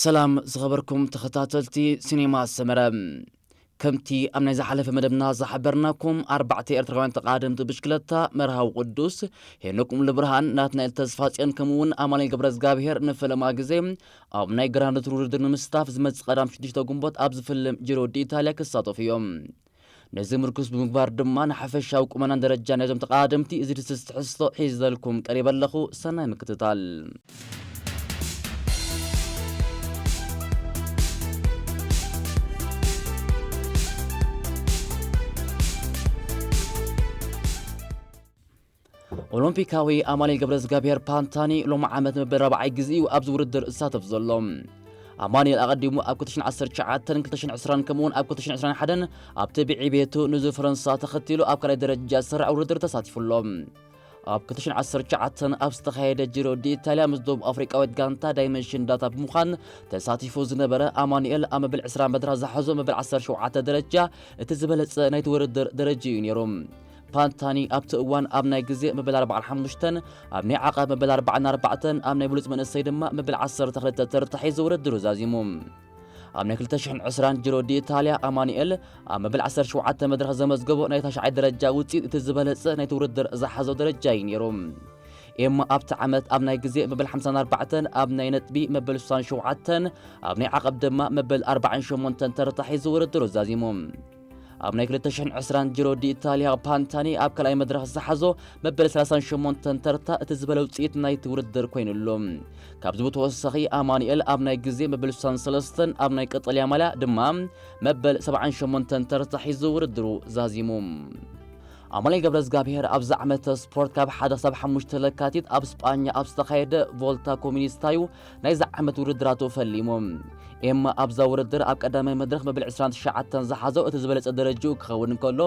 ሰላም ዝኸበርኩም ተኸታተልቲ ሲኔማ ሰመረ፣ ከምቲ ኣብ ናይ ዝሓለፈ መደብና ዝሓበርናኩም፣ ኣርባዕተ ኤርትራውያን ተቓደምቲ ብሽክለታ መርሃዊ ቅዱስ፣ ሄኖክ ሙሉብርሃን፣ ናትናኤል ተስፋጽዮን ከምኡውን ኣማኑኤል ገብረዝጋብሄር ንፈለማ ግዜ ኣብ ናይ ግራንድ ቱር ውድድር ንምስታፍ ዝመጽእ ቀዳም ሽዱሽተ ግንቦት ኣብ ዝፍልም ጂሮ ዲ ኢታልያ ክሳተፉ እዮም። ነዚ ምርኩስ ብምግባር ድማ ንሓፈሻዊ ቁመናን ደረጃ ናይዞም ተቓደምቲ እዚ ድስስ ትሕዝቶ ሒዘልኩም ቀሪበ ኣለኹ። ሰናይ ምክትታል። ኦሎምፒካዊ ኣማኑኤል ገብረዝጋብሄር ፓንታኒ ሎሚ ዓመት መበል ራብዓይ ግዜ እዩ ኣብዚ ውድድር ዝሳተፍ ዘሎ። ኣማኑኤል ኣቐዲሙ ኣብ ክልተ ሽሕን ዓሰርተ ትሽዓተን ክልተ ሽሕን ዕስራን ከምኡውን ኣብ ክልተ ሽሕን ዕስራን ሓደን ኣብቲ ብዒ ቤቱ ንዙር ፈረንሳ ተኸቲሉ ኣብ ካልኣይ ደረጃ ዝስራዕ ውድድር ተሳቲፉ ኣሎ። ኣብ ክልተ ሽሕን ዓሰርተ ትሽዓተን ኣብ ዝተኻየደ ጂሮ ዲ ኢታልያ ምስ ደቡብ ኣፍሪቃዊት ጋንታ ዳይመንሽን ዳታ ብምዃን ተሳቲፉ ዝነበረ ኣማኑኤል ኣብ መበል ዕስራ መድረኽ ዝሓዞ መበል ዓሰርተ ሸውዓተ ደረጃ እቲ ዝበለጸ ናይቲ ውድድር ደረጃ እዩ ነይሩ። ፓንታኒ ኣብቲ እዋን ኣብ ናይ ግዜ መበል ኣርባዓን ሓሙሽተን፣ ኣብ ናይ ዓቐብ መበል ኣርባዓን ኣርባዕተን፣ ኣብ ናይ ብሉጽ መንእሰይ ድማ መበል ዓሰርተ ክልተ ተርታ ሒዙ ውድድሩ ዛዚሙ። ኣብ ናይ ክልተ ሽሕን ዕስራን ጂሮ ዲ ኢታልያ ኣማኑኤል ኣብ መበል ዓሰርተ ሸውዓተ መድረኽ ዘመዝገቦ ናይ ታሽዓይ ደረጃ ውጽኢት እቲ ዝበለጸ ናይቲ ውድድር ዝሓዞ ደረጃ እዩ ነይሩ። ኤማ ኣብቲ ዓመት ኣብ ናይ ግዜ መበል ሓምሳን ኣርባዕተን፣ ኣብ ናይ ነጥቢ መበል ስሳን ሸውዓተን፣ ኣብ ናይ ዓቐብ ድማ መበል ኣርባዓን ሸሞንተን ተርታ ሒዙ ውድድሩ ዛዚሙ። ኣብ ናይ ክልተ ሽሕን ዕስራን ጂሮ ዲ ኢታልያ ፓንታኒ ኣብ ካልኣይ መድረኽ ዝሓዞ መበል ሰላሳን ሸሞንተን ተርታ እቲ ዝበለ ውጽኢት ናይቲ ውድድር ኮይኑሉ። ካብዚ ብተወሳኺ ኣማኑኤል ኣብ ናይ ግዜ መበል ስሳን ሰለስተን፣ ኣብ ናይ ቀጠልያ ማልያ ድማ መበል ሰብዓን ሸሞንተን ተርታ ሒዙ ውድድሩ ዛዚሙ። ኣማኑኤል ገብረዝጋብሄር ኣብዚ ዓመተ ስፖርት ካብ ሓደ ክሳብ ሓሙሽተ ለካቲት ኣብ ስጳኛ ኣብ ዝተኻየደ ቮልታ ኮሚኒስታ እዩ ናይዚ ዓመት ውድድራቱ ፈሊሙ። ኤማ ኣብዛ ውድድር ኣብ ቀዳማይ መድረኽ መበል ዕስራን ትሽዓተን ዝሓዞ እቲ ዝበለጸ ደረጃኡ ክኸውን እንከሎ፣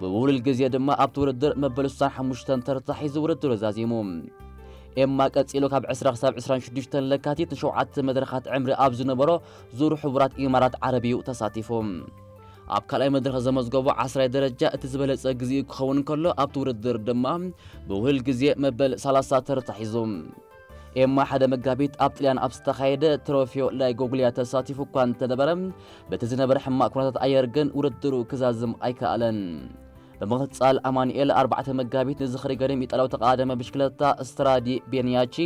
ብውህሉል ግዜ ድማ ኣብቲ ውድድር መበል ስሳን ሓሙሽተን ተርታ ሒዙ ውድድሩ ዛዚሙ። ኤማ ቀጺሉ ካብ ዕስራ ክሳብ ዕስራን ሽዱሽተን ለካቲት ንሸውዓተ መድረኻት ዕምሪ ኣብ ዝነበሮ ዙር ሕቡራት ኢማራት ዓረብ እዩ ተሳቲፉ። ኣብ ካልኣይ መድረኽ ዘመዝገቦ ዓስራይ ደረጃ እቲ ዝበለጸ ግዜኡ ክኸውን እንከሎ፣ ኣብቲ ውድድር ድማ ብውህሉል ግዜ መበል ሰላሳ ተርታ ሒዙ። ኤማ ሓደ መጋቢት ኣብ ጥልያን ኣብ ዝተኻየደ ትሮፊዮ ላይ ጎግሊያ ተሳቲፉ እኳ እንተነበረ፣ በቲ ዝነበረ ሕማቕ ኩነታት ኣየር ግን ውድድሩ ክዛዝም ኣይከኣለን። ብምቕጻል ኣማኑኤል ኣርባዕተ መጋቢት ንዝኽሪ ገርም ኢጣልያዊ ተቓዳዳሚ ብሽክለታ ስትራዲ ቤንያቺ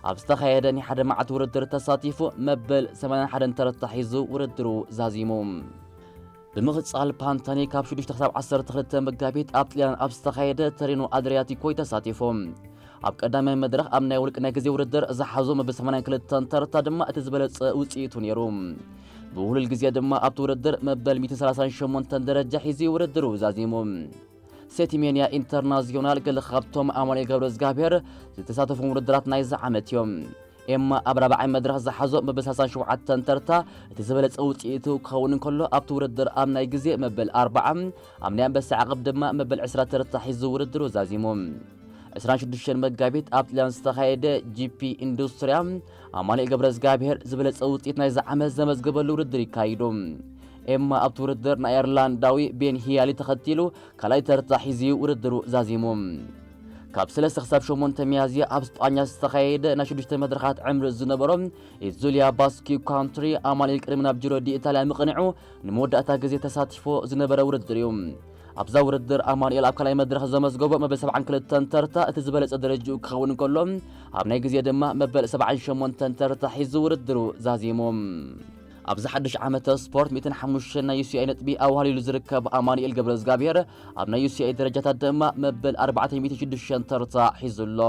ኣብ ዝተኻየደ ናይ ሓደ መዓልቲ ውድድር ተሳቲፉ መበል ሰማንያን ሓደን ተርታ ሒዙ ውድድሩ ዛዚሙ። ብምቕጻል ፓንታኒ ካብ ሽዱሽተ ክሳብ ዓሰርተ ክልተ መጋቢት ኣብ ጥልያን ኣብ ዝተኻየደ ተሪኖ ኣድሪያቲኮ እዩ ተሳቲፉ። ኣብ ቀዳማይ መድረኽ ኣብ ናይ ውልቂ ናይ ግዜ ውድድር ዝሓዞ መበል ሰማንያን ክልተን ተርታ ድማ እቲ ዝበለጸ ውጽኢቱ ነይሩ። ብውህሉል ግዜ ድማ ኣብቲ ውድድር መበል ሚእትን ሰላሳን ሸሞንተን ደረጃ ሒዙ ውድድሩ ዛዚሙ። ሴቲሜንያ ኢንተርናዚዮናል ገለ ካብቶም ኣማኑኤል ገብረዝጋብሄር ዝተሳተፎም ውድድራት ናይዚ ዓመት እዮም። ኤማ ኣብ ራብዓይ መድረኽ ዝሓዞ መበል ሰላሳን ሸውዓተን ተርታ እቲ ዝበለጸ ውጽኢቱ ክኸውን እንከሎ፣ ኣብቲ ውድድር ኣብ ናይ ግዜ መበል ኣርባዓ፣ ኣብ ናይ ኣንበሳ ዓቐብ ድማ መበል ዕስራ ተርታ ሒዙ ውድድሩ ዛዚሙ። ዕስራን ሽዱሽተን መጋቢት ኣብ ጥልያን ዝተኻየደ ጂ ፒ ኢንዱስትሪያ ኣማኑኤል ገብረዝጋብሄር ዝበለጸ ውጽኢት ናይዚ ዓመት ዘመዝገበሉ ውድድር ይካይዱ። ኤማ ኣብቲ ውድድር ንኣየርላንዳዊ ቤን ሂያሊ ተኸቲሉ ካልኣይ ተርታ ሒዙ ውድድሩ ዛዚሙ። ካብ ሰለስተ ክሳብ ሸሞንተ ሚያዝያ ኣብ ስጳኛ ዝተኻየደ ናይ ሽዱሽተ መድረኻት ዕምሪ ዝነበሮ ኢዙልያ ባስኪ ካንትሪ ኣማኑኤል ቅድሚ ናብ ጂሮ ዲ ኢታልያ ምቕንዑ ንመወዳእታ ግዜ ተሳቲፎ ዝነበረ ውድድር እዩ። ኣብዛ ውድድር ኣማኑኤል ኣብ ካልኣይ መድረኽ ዘመዝገቦ መበል ሰብዓን ክልተን ተርታ እቲ ዝበለጸ ደረጃኡ ክኸውን እንከሎ፣ ኣብ ናይ ግዜ ድማ መበል ሰብዓን ሸሞንተን ተርታ ሒዙ ውድድሩ ዛዚሙ። ኣብዚ ሓድሽ ዓመተ ስፖርት ሚእትን ሓሙሽተን ናይ ዩ ሲ ኣይ ነጥቢ ኣዋህሊሉ ዝርከብ ኣማኑኤል ገብረዝጋብሄር ኣብ ናይ ዩ ሲ ኣይ ደረጃታት ድማ መበል ኣርባዕተ ሚእትን ሽዱሽተን ተርታ ሒዙ ኣሎ።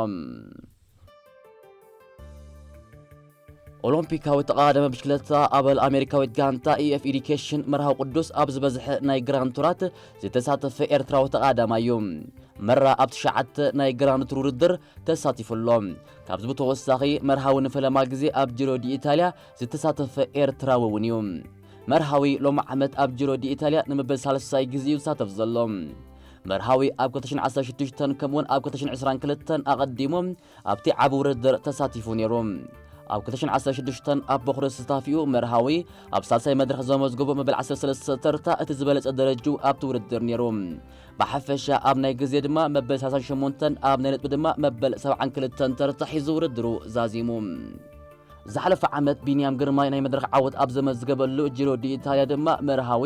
ኦሎምፒካዊ ተቐዳዳሚ ብሽክለታ ኣባል ኣሜሪካዊት ጋንታ ኢ ኤፍ ኤዱኬሽን መርሃዊ ቅዱስ ኣብ ዝበዝሐ ናይ ግራንድ ቱራት ዝተሳተፈ ኤርትራዊ ተቐዳዳማይ እዩ። መራ ኣብ ትሽዓተ ናይ ግራንድ ቱር ውድድር ተሳቲፉ ኣሎ። ካብዚ ብተወሳኺ መርሃዊ ንፈለማ ግዜ ኣብ ጂሮ ዲ ኢታልያ ዝተሳተፈ ኤርትራዊ እውን እዩ። መርሃዊ ሎሚ ዓመት ኣብ ጂሮ ዲ ኢታልያ ንመበል ሳልሳይ ግዜ እዩ ዝሳተፍ ዘሎ። መርሃዊ ኣብ ክልተ ሽሕን ዓሰርተ ሽዱሽተን ከምኡውን ኣብ ክልተ ሽሕን ዕስራን ክልተን ኣቐዲሙ ኣብቲ ዓቢ ውድድር ተሳቲፉ ነይሩ። ኣብ ክልተ ሽሕን ዓሰርተ ሽዱሽተን ኣብ በኹሪ ስታፊኡ መርሃዊ ኣብ ሳልሳይ መድረኽ ዘመዝገቦ መበል ዓሰርተ ሰለስተ ተርታ እቲ ዝበለጸ ደረጅኡ ኣብቲ ውድድር ነይሩ። ብሓፈሻ ኣብ ናይ ግዜ ድማ መበል ሰላሳን ሸሞንተን፣ ኣብ ናይ ነጥቢ ድማ መበል ሰብዓን ክልተን ተርታ ሒዙ ውድድሩ ዛዚሙ። ዝሓለፈ ዓመት ቢንያም ግርማይ ናይ መድረኽ ዓወት ኣብ ዘመዝገበሉ ጂሮ ዲ ኢታልያ ድማ መርሃዊ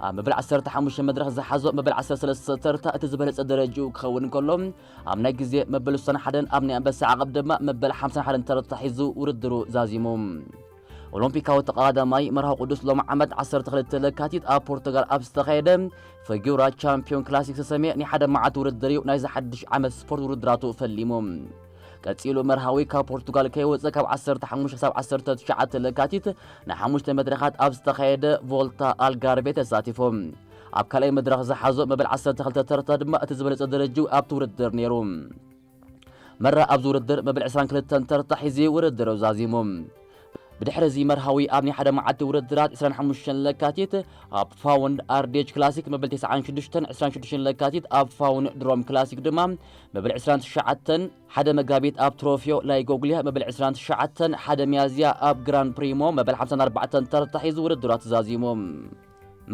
ኣብ መበል ዓሰርተ ሓሙሽተ መድረኽ ዝሓዞ መበል ዓሰርተ ሰለስተ ተርታ እቲ ዝበለጸ ደረጅኡ ክኸውን እንከሎ፣ ኣብ ናይ ግዜ መበል ስሳን ሓደን ኣብ ናይ ኣንበሳ ዓቐብ ድማ መበል ሓምሳን ሓደን ተርታ ሒዙ ውድድሩ ዛዚሙ። ኦሎምፒካዊ ተቐዳዳማይ መርሃዊ ቅዱስ ሎም ዓመት ዓሰርተ ክልተ ለካቲት ኣብ ፖርቱጋል ኣብ ዝተኻየደ ፈጊራ ቻምፒዮን ክላሲክ ዝተሰምየ ናይ ሓደ መዓልቲ ውድድር እዩ ናይዚ ሓድሽ ዓመት ስፖርት ውድድራቱ ፈሊሙ። ቀጺሉ መርሃዊ ካብ ፖርቱጋል ከይወጸ ካብ ዓሰርተ ሓሙሽተ ክሳብ ዓሰርተ ትሽዓተ ለካቲት ንሓሙሽተ መድረኻት ኣብ ዝተኻየደ ቮልታ ኣልጋርቬ ተሳቲፉ። ኣብ ካልኣይ መድረኽ ዝሓዞ መበል ዓሰርተ ክልተ ተርታ ድማ እቲ ዝበለጸ ደረጅኡ ኣብቲ ውድድር ነይሩ። መራ ኣብዚ ውድድር መበል ዕስራን ክልተን ተርታ ሒዙ ውድድሩ ዛዚሙ። ብድሕሪ እዚ መርሃዊ ኣብ ናይ ሓደ መዓልቲ ውድድራት ዕስራን ሓሙሽተን ለካቲት ኣብ ፋውንድ ኣርዴጅ ክላሲክ፣ መበል ተስዓን ሽዱሽተን ዕስራን ሽዱሽተን ለካቲት ኣብ ፋውንድ ድሮም ክላሲክ ድማ መበል ዕስራን ትሽዓተን ሓደ መጋቢት ኣብ ትሮፊዮ ላይጎግሊያ፣ መበል ዕስራን ትሽዓተን ሓደ ሚያዝያ ኣብ ግራን ፕሪሞ መበል ሓምሳን ኣርባዕተን ተርታ ሒዙ ውድድራት ዛዚሙ።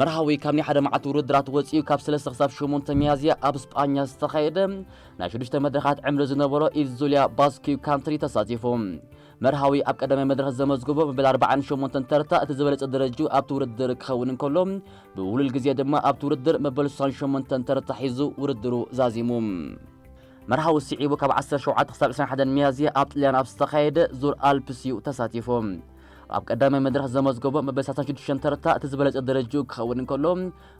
መርሃዊ ካብ ናይ ሓደ መዓልቲ ውድድራት ወጺኡ ካብ ሰለስተ ክሳብ ሸሞንተ ሚያዝያ ኣብ ስጳኛ ዝተኻየደ ናይ ሽዱሽተ መድረኻት ዕምሪ ዝነበሮ ኢዙልያ ባስኪው ካንትሪ ተሳቲፉ። መርሃዊ ኣብ ቀዳማይ መድረኽ ዘመዝግቦ መበል ኣርባዓን ሸሞንተን ተርታ እቲ ዝበለጸ ደረጅኡ ኣብቲ ውድድር ክኸውን እንከሎ፣ ብውሉል ግዜ ድማ ኣብቲ ውድድር መበል ስሳን ሸሞንተን ተርታ ሒዙ ውድድሩ ዛዚሙ። መርሃዊ ስዒቡ ካብ ዓሰርተ ሸውዓተ ክሳብ ዕስራን ሓደን ሚያዝያ ኣብ ጥልያን ኣብ ዝተኻየደ ዙር ኣልፕስ እዩ ተሳቲፉ። ኣብ ቀዳማይ መድረኽ ዘመዝገቦ መበል ሰላሳን ሽዱሽተን ተርታ እቲ ዝበለጸ ደረጅኡ ክኸውን እንከሎ፣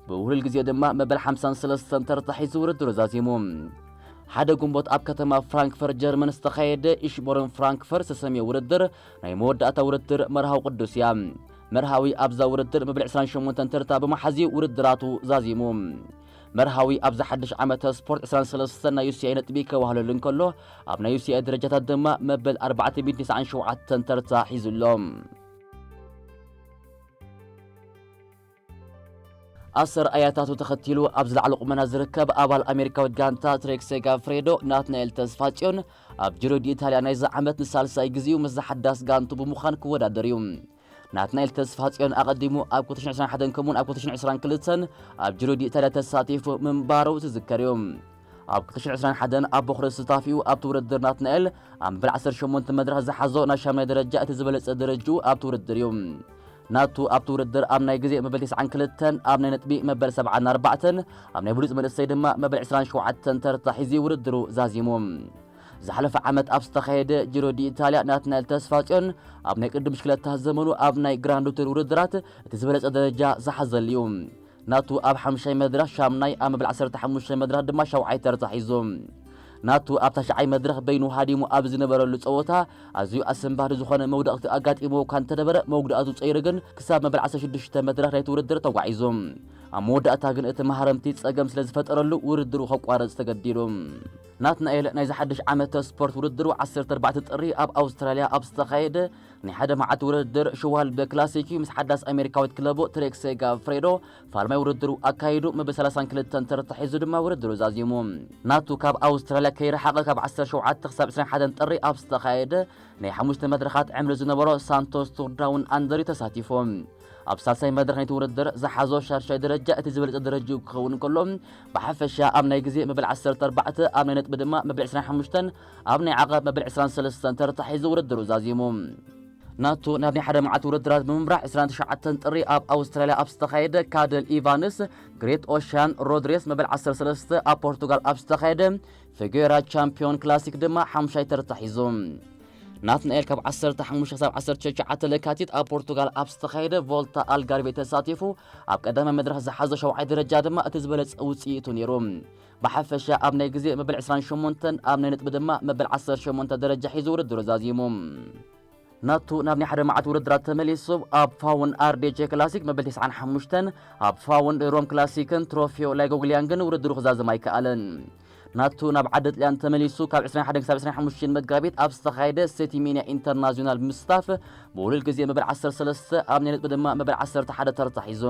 ብውህሉል ግዜ ድማ መበል ሓምሳን ሰለስተን ተርታ ሒዙ ውድድሩ ዛዚሙ። ሓደ ግንቦት ኣብ ከተማ ፍራንክፈርት ጀርመን ዝተኻየደ ኢሽቦርን ፍራንክፈርት ዝተሰምየ ውድድር ናይ መወዳእታ ውድድር መርሃዊ ቅዱስ እያ። መርሃዊ ኣብዛ ውድድር መበል ዕስራን ሸሞንተን ተርታ ብምሓዝ እዩ ውድድራቱ ዛዚሙ። መርሃዊ ኣብዚ ሓድሽ ዓመተ ስፖርት ዕስራን ሰለስተን ናይ ዩ ሲ ኣይ ነጥቢ ከዋህለሉ እንከሎ፣ ኣብ ናይ ዩ ሲ ኣይ ደረጃታት ድማ መበል ኣርባዕተ ሚእትን ተስዓን ሸውዓተን ተርታ ሒዙ ኣሎ። ኣሰር ኣያታቱ ተኸቲሉ ኣብ ዝለዓለ ቁመና ዝርከብ ኣባል ኣሜሪካዊት ጋንታ ትሬክ ሴጋፍሬዶ ናትናኤል ተስፋጽዮን ኣብ ጂሮ ዲ ኢታልያ ናይዚ ዓመት ንሳልሳይ ግዜኡ ምስ ዝሓዳስ ጋንቱ ብምዃን ክወዳደር እዩ። ናትናኤል ተስፋጽዮን ኣቐዲሙ ኣብ ክልተ ሽሕን ዕስራን ሓደን ከምኡውን ኣብ ክልተ ሽሕን ዕስራን ክልተን ኣብ ጂሮ ዲ ኢታልያ ተሳቲፉ ምንባሩ ዝዝከር እዩ። ኣብ ክልተ ሽሕን ዕስራን ሓደን ኣብ ቦኽሪ ዝስታፊኡ ኣብቲ ውድድር ናትናኤል ኣብ መበል ዓሰርተ ሸሞንተ መድረኽ ዝሓዞ ናይ ሻምናይ ደረጃ እቲ ዝበለጸ ደረጅኡ ኣብቲ ውድድር እዩ። ናቱ ኣብቲ ውድድር ኣብ ናይ ግዜ መበል ተስዓን ክልተን ኣብ ናይ ነጥቢ መበል ሰብዓን ኣርባዕተን ኣብ ናይ ብሉጽ መንእሰይ ድማ መበል ዕስራን ሸውዓተን ተርታ ሒዙ ውድድሩ ዛዚሙ። ዝሓለፈ ዓመት ኣብ ዝተኻየደ ጂሮ ዲ ኢታልያ ናትናኤል ተስፋጽዮን ኣብ ናይ ቅድም ብሽክለታ ዘመኑ ኣብ ናይ ግራንድ ቱር ውድድራት እቲ ዝበለጸ ደረጃ ዝሓዘሉ እዩ። ናቱ ኣብ ሓሙሻይ መድረኽ ሻምናይ፣ ኣብ መበል ዓሰርተ ሓሙሽተ መድረኽ ድማ ሻውዓይ ተርታ ሒዙ። ናቱ ኣብ ታሽዓይ መድረኽ በይኑ ሃዲሙ ኣብ ዝነበረሉ ጸወታ ኣዝዩ ኣሰንባዲ ዝኾነ መውደቕቲ ኣጋጢምዎ እኳ እንተነበረ፣ መውዳእቱ ጸይሩ ግን ክሳብ መበል ዓሰርተ ሽዱሽተ መድረኽ ናይቲ ውድድር ተጓዒዙ። ኣብ መወዳእታ ግን እቲ መሃረምቲ ጸገም ስለ ዝፈጠረሉ ውድድሩ ከቋርጽ ተገዲዱ። ናትናኤል ናይዚ ሓድሽ ዓመተ ስፖርት ውድድሩ ዓሰርተ ኣርባዕተ ጥሪ ኣብ ኣውስትራልያ ኣብ ዝተኻየደ ናይ ሓደ መዓልቲ ውድድር ሽዋልበ ክላሲክ እዩ ምስ ሓዳስ ኣሜሪካዊት ክለቡ ትሬክ ሴጋፍሬዶ ፋልማይ ውድድሩ ኣካይዱ መበል ሰላሳን ክልተን ተርታ ሒዙ ድማ ውድድሩ ዛዚሙ። ናቱ ካብ ኣውስትራልያ ከይረሓቐ ካብ ዓሰርተ ሸውዓተ ክሳብ ዕስራን ሓደን ጥሪ ኣብ ዝተኻየደ ናይ ሓሙሽተ መድረኻት ዕምሪ ዝነበሮ ሳንቶስ ቱር ዳውን ኣንደር እዩ ተሳቲፉ። ኣብ ሳልሳይ መድረኽ ናይቲ ውድድር ዝሓዞ ሻድሻይ ደረጃ እቲ ዝበለጸ ደረጅኡ ክኸውን እንከሎ፣ ብሓፈሻ ኣብ ናይ ግዜ መበል ዓሰርተ ኣርባዕተ ኣብ ናይ ነጥቢ ድማ መበል ዕስራን ሓሙሽተን ኣብ ናይ ዓቐብ መበል ዕስራን ሰለስተን ተርታ ሒዙ ውድድሩ ዛዚሙ። ናቱ ናብ ናይ ሓደ መዓልቲ ውድድራት ብምምራሕ ዕስራን ትሽዓተን ጥሪ ኣብ ኣውስትራልያ ኣብ ዝተኻየደ ካደል ኢቫንስ ግሬት ኦሽያን ሮድ ሬስ መበል ዓሰርተ ሰለስተ ኣብ ፖርቱጋል ኣብ ዝተኻየደ ፊጌራ ቻምፒዮን ክላሲክ ድማ ሓሙሻይ ተርታ ሒዙ። ናትናኤል ካብ ዓሰርተ ሓሙሽተ ክሳብ ዓሰርተ ትሽዓተ ለካቲት ኣብ ፖርቱጋል ኣብ ዝተኻየደ ቮልታ ኣልጋርቬ ተሳቲፉ ኣብ ቀዳማይ መድረኽ ዝሓዞ ሻውዓይ ደረጃ ድማ እቲ ዝበለጸ ውጽኢቱ ነይሩ። ብሓፈሻ ኣብ ናይ ግዜ መበል ዕስራን ሸሞንተን ኣብ ናይ ነጥቢ ድማ መበል ዓሰርተ ሸሞንተ ደረጃ ሒዙ ውድድሩ ዛዚሙ። ናቱ ናብ ናይ ሓደ መዓልቲ ውድድራት ተመሊሱ ኣብ ፋውን ኣርዴቼ ክላሲክ መበል ተስዓን ሓሙሽተን ኣብ ፋውን ሮም ክላሲክን ትሮፊዮ ላይጎግሊያንግን ውድድሩ ክዛዝም ኣይከኣለን። ናቱ ናብ ዓዲ ጥልያን ተመሊሱ ካብ ዕስራን ሓደን ክሳብ ዕስራን ሓሙሽተን መጋቢት ኣብ ዝተኻየደ ሴቲሜንያ ኢንተርናዚዮናል ምስታፍ ብውሉል ግዜ መበል ዓሰርተ ሰለስተ ኣብ ናይ ነጥቢ ድማ መበል ዓሰርተ ሓደ ተርታ ሒዙ።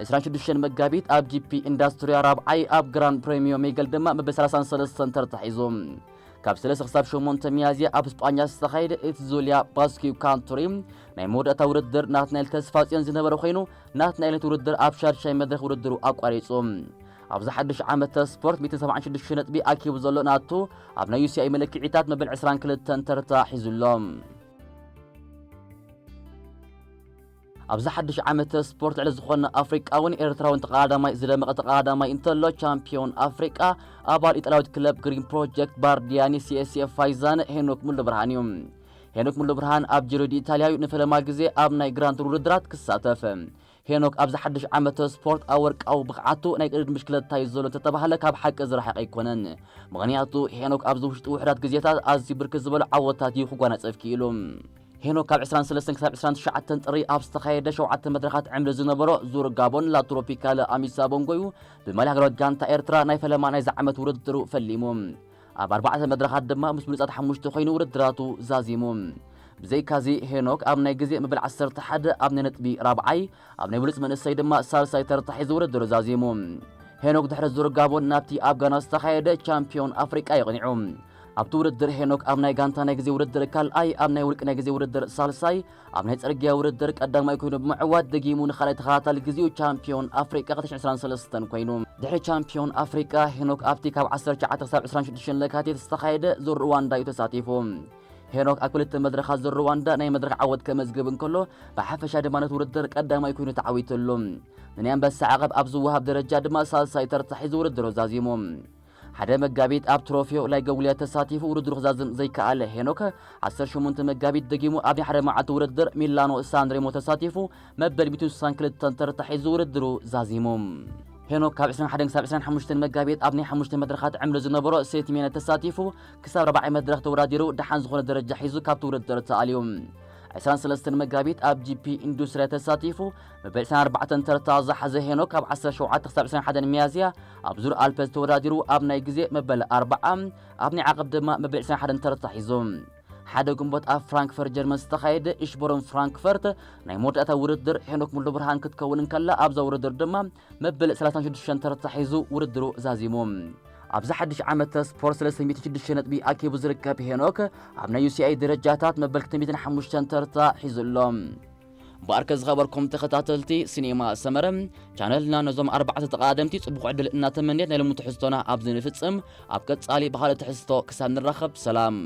ዕስራን ሽዱሽተን መጋቢት ኣብ ጂ ፒ ኢንዳስትሪያ ራብዓይ ኣብ ግራን ፕሬሚዮ ሜገል ድማ መበል ሰላሳን ሰለስተን ተርታ ሒዙ። ካብ ሰለስተ ክሳብ ሸሞንተ ሚያዝያ ኣብ ስጳኛ ዝተኻየደ እቲ ዙልያ ባስኪው ካንቱሪ ናይ መወዳእታ ውድድር ናትናኤል ተስፋጽዮን ዝነበረ ኮይኑ፣ ናትናኤል ነቲ ውድድር ኣብ ሻድሻይ መድረኽ ውድድሩ ኣቋሪጹ። ኣብዚ ሓድሽ ዓመተ ስፖርት ሚእትን ሰብዓን ሽዱሽተ ነጥቢ ኣኪቡ ዘሎ ናቱ ኣብ ናይ ዩ ሲ ኣይ መለክዒታት መበል ዕስራን ክልተን ተርታ ሒዙ ኣሎ። ኣብዚ ሓድሽ ዓመተ ስፖርት ልዕሊ ዝኾነ ኣፍሪቃውን ኤርትራውን ተቐዳዳማይ ዝደመቐ ተቐዳዳማይ እንተሎ፣ ቻምፒዮን ኣፍሪቃ ኣባል ኢጣልያዊት ክለብ ግሪን ፕሮጀክት ባርዲያኒ ሲኤስኤፍ ፋይዛን ሄኖክ ሙሉ ብርሃን እዩ። ሄኖክ ሙሉ ብርሃን ኣብ ጂሮ ዲ ኢታልያ እዩ ንፈለማ ግዜ ኣብ ናይ ግራንድ ቱር ውድድራት ክሳተፍ። ሄኖክ ኣብዚ ሓድሽ ዓመተ ስፖርት ኣብ ወርቃዊ ብቕዓቱ ናይ ቅድድም ብሽክለታ እዩ ዘሎ እንተተባህለ ካብ ሓቂ ዝረሓቐ ኣይኮነን። ምኽንያቱ ሄኖክ ኣብዚ ውሽጢ ውሕዳት ግዜታት ኣዝዩ ብርክት ዝበሉ ዓወታት እዩ ክጓናጸፍ ክኢሉ። ሄኖክ ካብ ዕስራን ሰለስተን ክሳብ ዕስራን ትሽዓተን ጥሪ ኣብ ዝተኻየደ ሸውዓተ መድረኻት ዕምሪ ዝነበሮ ዙር ጋቦን ላ ትሮፒካለ ኣሚሳ ቦንጎዩ ብማልያ ሃገራዊት ጋንታ ኤርትራ ናይ ፈለማ ናይዚ ዓመት ውድድሩ ፈሊሙ። ኣብ ኣርባዕተ መድረኻት ድማ ምስ ብሉጻት ሓሙሽተ ኮይኑ ውድድራቱ ዛዚሙ። ብዘይካዚ ሄኖክ ኣብ ናይ ግዜ መበል ዓሰርተ ሓደ ኣብ ናይ ነጥቢ ራብዓይ፣ ኣብ ናይ ብሉጽ መንእሰይ ድማ ሳልሳይ ተርታ ሒዙ ውድድሩ ዛዚሙ። ሄኖክ ድሕሪ ዙር ጋቦን ናብቲ ኣብ ጋና ዝተኻየደ ቻምፒዮን ኣፍሪቃ የቕኒዑ። ኣብቲ ውድድር ሄኖክ ኣብ ናይ ጋንታ ናይ ግዜ ውድድር ካልኣይ፣ ኣብ ናይ ውልቂ ናይ ግዜ ውድድር ሳልሳይ፣ ኣብ ናይ ጽርግያ ውድድር ቀዳማይ ኮይኑ ብምዕዋት ደጊሙ ንኻልኣይ ተኸታታሊ ግዜኡ ቻምፒዮን ኣፍሪቃ ክልተ ሽሕን ዕስራን ሰለስተን ኮይኑ። ድሕሪ ቻምፒዮን ኣፍሪቃ ሄኖክ ኣብቲ ካብ ዓሰርተ ትሽዓተ ክሳብ ዕስራን ሽዱሽተን ለካቲት ዝተኻየደ ዙር ሩዋንዳ እዩ ተሳቲፉ። ሄኖክ ኣብ ክልተ መድረኻት ዙር ሩዋንዳ ናይ መድረኽ ዓወት ከመዝግብ እንከሎ፣ ብሓፈሻ ድማ ነቲ ውድድር ቀዳማይ ኮይኑ ተዓዊትሉ። ንናይ ኣንበሳ ዓቐብ ኣብ ዝወሃብ ደረጃ ድማ ሳልሳይ ተርታ ሒዙ ውድድሩ ዛዚሙ። ሓደ መጋቢት ኣብ ትሮፊዮ ላይ ገውሊያ ተሳቲፉ ውድድሩ ክዛዝም ዘይከኣለ ሄኖክ፣ ዓሰርተ ሸሞንተ መጋቢት ደጊሙ ኣብ ናይ ሓደ መዓልቲ ውድድር ሚላኖ ሳንሬሞ ተሳቲፉ መበል ሚእትን ስሳን ክልተን ተርታ ሒዙ ውድድሩ ዛዚሙ። ሄኖክ ካብ ዕስራን ሓደን ክሳብ ዕስራን ሓሙሽተን መጋቢት ኣብ ናይ ሓሙሽተ መድረኻት ዕምሪ ዝነበሮ ሴት ሜነ ተሳቲፉ ክሳብ ራብዓይ መድረኽ ተወዳዲሩ ደሓን ዝኾነ ደረጃ ሒዙ ካብቲ ውድድር ተኣልዩ። ዕስራን ሰለስተን መጋቢት ኣብ ጂፒ ኢንዱስትርያ ተሳቲፉ መበል ዕስራን ኣርባዕተን ተርታ ዝሓዘ ሄኖክ ካብ ዓሰርተ ሸውዓተ ክሳብ ዕስራን ሓደን ሚያዝያ ኣብ ዙር ኣልፐስ ተወዳዲሩ ኣብ ናይ ግዜ መበል ኣርባዓ፣ ኣብ ናይ ዓቐብ ድማ መበል ዕስራን ሓደን ተርታ ሒዙ። ሓደ ግንቦት ኣብ ፍራንክፈርት ጀርመን ዝተኻየደ ኢሽቦሮን ፍራንክፈርት ናይ መወዳእታ ውድድር ሄኖክ ሙሉ ብርሃን ክትከውን እንከላ ኣብዛ ውድድር ድማ መበል ሰላሳን ሽዱሽተን ተርታ ሒዙ ውድድሩ ዛዚሙ። ኣብዚ ሓድሽ ዓመተ ስፖርት ሰለስተ ሚእቲ ሽዱሽተ ነጥቢ ኣኪቡ ዝርከብ ሄኖክ ኣብ ናይ ዩሲኣይ ደረጃታት መበል ክልተ ሚእትን ሓሙሽተን ተርታ ሒዙ ኣሎ። እምበኣርከ ዝኸበርኩም ተኸታተልቲ ሲኔማ ሰመረ ቻነልና ነዞም ኣርባዕተ ተቐዳደምቲ ጽቡቕ ዕድል እናተመንየት ናይ ሎሚ ትሕዝቶና ኣብዚ ንፍጽም። ኣብ ቀጻሊ ብኻልእ ትሕዝቶ ክሳብ ንራኸብ ሰላም።